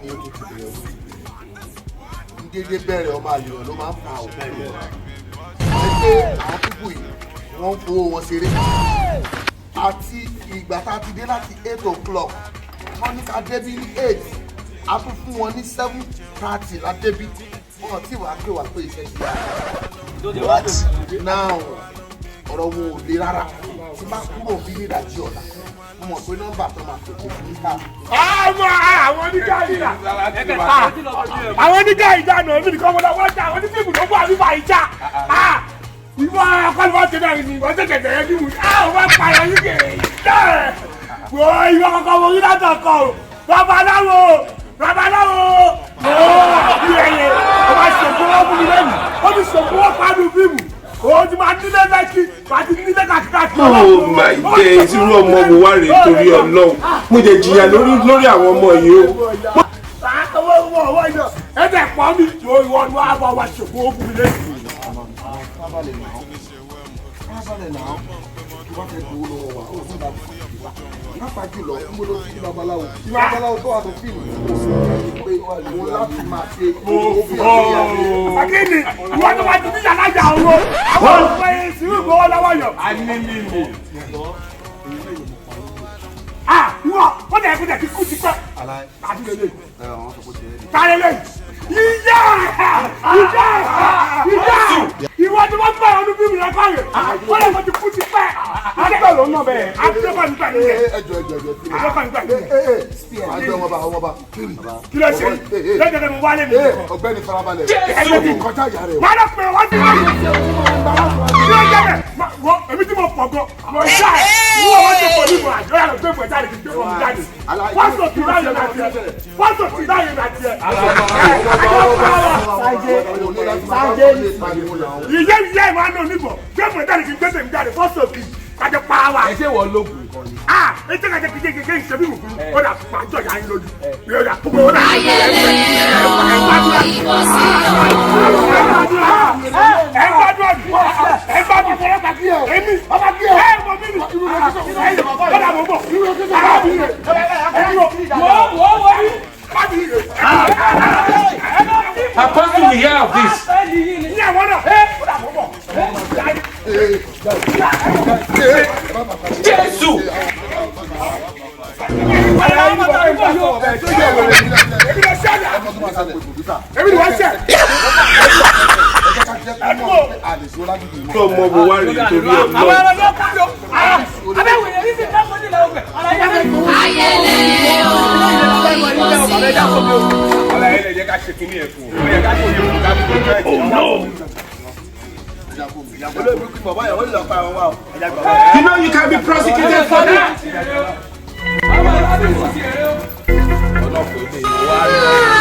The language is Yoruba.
Ní o tún ti bẹ̀rẹ̀ o ní déédéé bẹ̀rẹ̀, ọmọ àlèyàn ló máa ń fa òkú ẹ pé àwọn people yìí, wọ́n ń fowó wọn ṣeré. Àti ìgbà tá a ti dé láti 8 o'clock, wọ́n ní ká débí ní 8, a tún fún wọn ní 7:30 la débí, wọn tí wàá pè wá pé iṣẹ́ ti yá. What? Now, ọ̀rọ̀ wọn ò le rárá. Tí bá kúrò bí ní ìdajì ọ̀la, mo mọ̀ pé nọ́mbà tó máa pè kò ní ká. Ọmọ àwọn oníjà ìjà, àwọn oníjà ìjà náà, èmi nìkan wọlé wọ́n jà. Àwọn onífíìmù ló wà nípa ìjà. Ìwọ akọ́lùwọ́ ti náà ní ìwọ tẹ̀tẹ̀ bẹ̀rẹ̀ bí wù á wọ́n pààyàn yín kè é. Wọ ìwọ kọ̀ọ̀kan wo yín látọ̀ kọ̀ o. Babaláwo, babaláwo, wọ́n bí ẹyẹ o máa ṣòkò wọ́n fún mi lẹ́nu. Ó ti ṣòkò wọ́n pàdé fíìmù, o ti máa nílé lẹ́kì, máa ti nílé kàkíkàkí. Oh my days, irú ọmọ wo wá rèé? Torí Ọlọ́run, mo jẹ jìyà lórí àwọn ọmọ yìí o. Owó owó owó yọ ẹ tẹ pọ mi jọ. Ìwọ ni wàá bá wa ṣòkò ó fún mi lẹ́nu. Farabalẹ̀ náà, farabalẹ̀ náà. Tó bá fẹ́ gbowó lọ́wọ́ wa, ó ní láti fi wá pápá jùlọ ń bolo sí babaláwo. Babaláwo tó wà ní fíìmù kò sí pé òun láti máa ṣe owó fún ìyàwó. Akíni ìwọ tó bá ti ní yàrá yà owó, àwọn ọmọ yẹn sì ń gbowó lọ́wọ́ yọ. A ní mímì. Ah, ìwọ ó dẹ̀ kó dẹ̀ ti kú ti pẹ́. Àti lè lè. Tàlẹ́ lè. Ìyá ìyá ìyá, ìwọ tí wọ́n bá ọdún bíbí rẹ kọ́ yẹn, wọ́n lè kó ti kú ti pẹ́. Àtọ̀ ló ń nà bẹ́ẹ̀. Àtúntò nípa ìyẹn. Ẹjọ, ẹjọ, ẹjọ. Àtúntò nípa ìyẹn. Àjọ ọmọba, ọmọba. Kí ló ṣe? Lọ́jọ́ mo wálé mi. Ọ̀gbẹ́ni, farabalẹ̀. Ẹgbẹ́ ti kọjá ìyá rẹ o. Wọ́n lọ pè wọ́n ti wáyé. Kí ló jẹ́ bẹ́ẹ̀? Wọ́n èmi tí mo pọ̀ gan. Mo ṣá ẹ̀. Wọ́n wọ́n ti pọ̀ níbo àjọ yàrá gbé pọ̀ jáde kí gbé pọ̀ jáde. Wọ́n sọ tì láyé náà tiẹ̀. Wọ́n sọ tì láyé náà tiẹ̀. Ìyé ìyá ìwà náà níbọ̀ gbé pọ̀ jáde kí gbé tèmi jáde fọ́sọ̀ kì kájọ pa wa. Ẹ ṣé wọ́n lóògùn kan ni? Ah, etí kájọ kìí kékeré ìṣẹ́bí mùkú. Ó dà pàjọ yà ń lójú. Ó dà gbogbo ó dà. Ayẹlẹ ìwọ sí. Ẹ gbádùn àbí? Ẹ gbádùn èmi ẹ mọ mi ni ó dà mọ bọ. Wọ́n wọ́n wọ́n. Apostle will hear of this. Ní àwọn náà ó dà mọ bọ. Jésù. Èmi lọ ṣẹlẹ̀, èmi ni wọ́n ṣẹ̀. Irú ọmọ wo wá rèé, torí Àwọn Ọlọ́run? ẹran ló kú lọ. Abẹ́wò yẹn ní sí dákọ́jú làwọn gbẹ. Ayẹlẹ ìwọ sí. Àlàyé lè jẹ́ ká ṣe kínní ẹ̀ fún o. Ó yẹ ká ṣe fún ká fi ojú ẹ̀ jẹ́. Olóògbé kí bàbá yẹn ó lọ pa àwọn wa o. You know you can be prosecuted for that. Àwọn ẹran bí kò sí èrè o. Ọ̀nà kò lè wá rí.